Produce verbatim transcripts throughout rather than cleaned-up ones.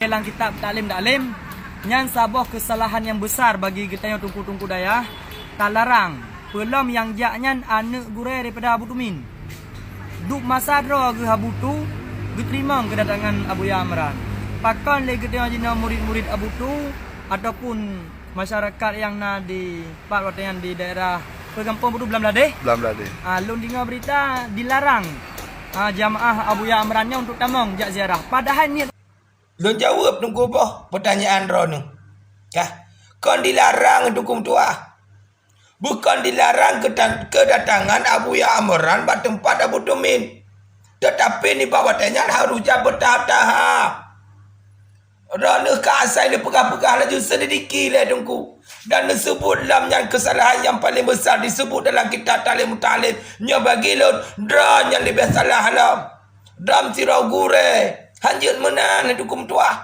Lam kitab Taklim Taklim, nyan saboh keusalahan nyang besar bagi geutanyoe teungku-teungku dayah, talarang. Peulom nyang jak nyan aneuk gurée daripada Abu Tumin. Duek masa droe geuh Abu Tu geuteurimong keudatangan Abuya Amran. Pakon lé geutanyoe jinoe murit-murit Abu Tu ataupun masyarakat nyang na di pat watée nyan di daerah, peue gampông Abu Tu, Blang Bladeh? Blang Bladeh. Ah, lôn deungoe beurita dilarang, ah, jamaah Abuya Amran nyoe untuk tamong jak ziarah. Padahai niet Lôn jaweueb teungku boh peutanyaan droeneuh. Kah, kon dilarang teungku meutuah. Bukon dilarang keutan-, keudatangan Abuya Amran bak teumpat Abu Tumin. Teutapi nibak watée nyan harôh jak beutahap-tahap. Droeneuh ka asai neupeugah-peugah laju seulidiki lé teungku. Dan neuseubut lom nyan keusalahan nyang paleng besar diseubut dalam kitab Taklim Muta'alim. Nyoe bagi lôn, droe nyang leubeh salah lom. Dam sidroe gurée, hanjeuet meunan hai teungku meutuah.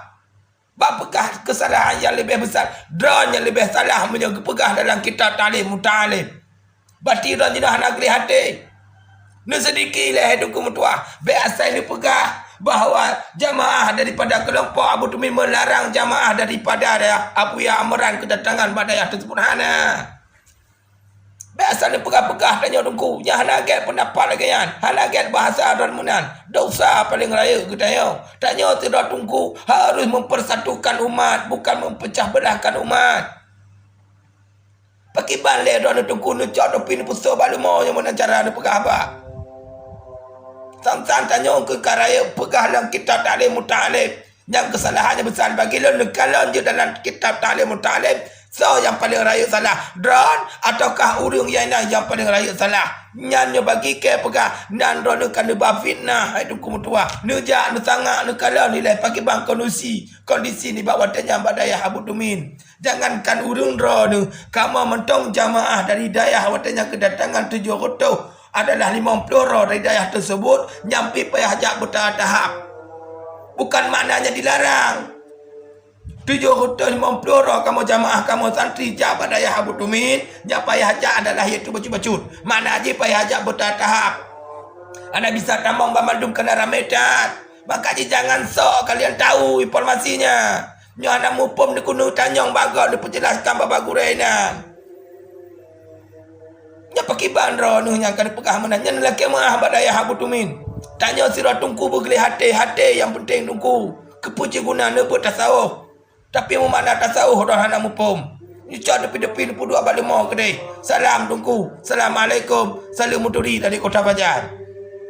Bak peugah keusalahan nyang leubeh besar, droe nyang leubeh salah meunyoe geupeugah dalam kitab Taklim Muta'alim. Berarti droe jinoe hana gleh até. Neuseulidiki lé hai teungku meutuah, bék asai neupeugah bahwa jamaah daripada keulompok Abu Tumin meularang jamaah daripada Abuya Amran keudatangan bak dayah teuseubut, hana. Bék asai neupeugah-peugah tanyoe teungku, nyan hana gét peundapat lagée nyan, hana gét bahasa droe meunan. Desya paleng rayeuk geutanyoe. Tanyoe sidroe teungku harôh mempersatukan umat, bukan mempecah belahkan umat. Pakiban lé droeneuh teungku neucok topi neupeusoe bak leumo nyang meunan cara neupeugah haba. Sang-sang tanyoe keu ka rayeuk peugah lam kitab Taklim Muta'alim. Nyang keusalahan nyang besar bagi lôn neukalon jeuet dalam kitab Taklim Muta'alim, soe nyang paleng rayeuk salah, droe ataukah ureuëng nyang na nyang paleng rayeuk salah. Nyan nyoe bagi kée peugah, nan droeneuh ka neuba fitnah hai teungku meutuah. Neujak neusangak neukalon ilée pakiban kondisi, kondisi nibak watée nyan bak dayah Abu Tumin. Jangankan ureuëng droeneuh, kamoe mantong jamaah dari dayah watée nyan keudatangan tujoh reutôh adalah limong ploh droe dari dayah teuseubut nyang pih payah jak beutahap-tahap. Bukan maknanya dilarang. Tujoh reutôh limong ploh droe kamoe jamaah kamoe santri jak bak dayah Abu Tumin, nyang payah jak adalah yaitu bacut-bacut. Makna jih payah jak beutahap-tahap. Hana bisa tamong banmandum kana ramé that. Maka jih jangan sok kalian tahu informasinya. Nyoe hana muphom dikeuneuk tanyong bak gob neupeujelaskan bak-bak gurée nyan. Nyan pakiban droeneuh nyang ka neupeugah meunan nyan lakée meuáh bak dayah Abu Tumin. Tanyoe sidroe teungku beugleh até, até nyang peunteng teungku. Keupeue cit guna neubeuet tasawuf? Tapi meumakna tasawuf droe hana muphom. Neucok tepi-tepi neupeuduek bak leumo keudeh. Salam teungku. Assalamualaikum. Saleuem meuturi dari Kota Banjar.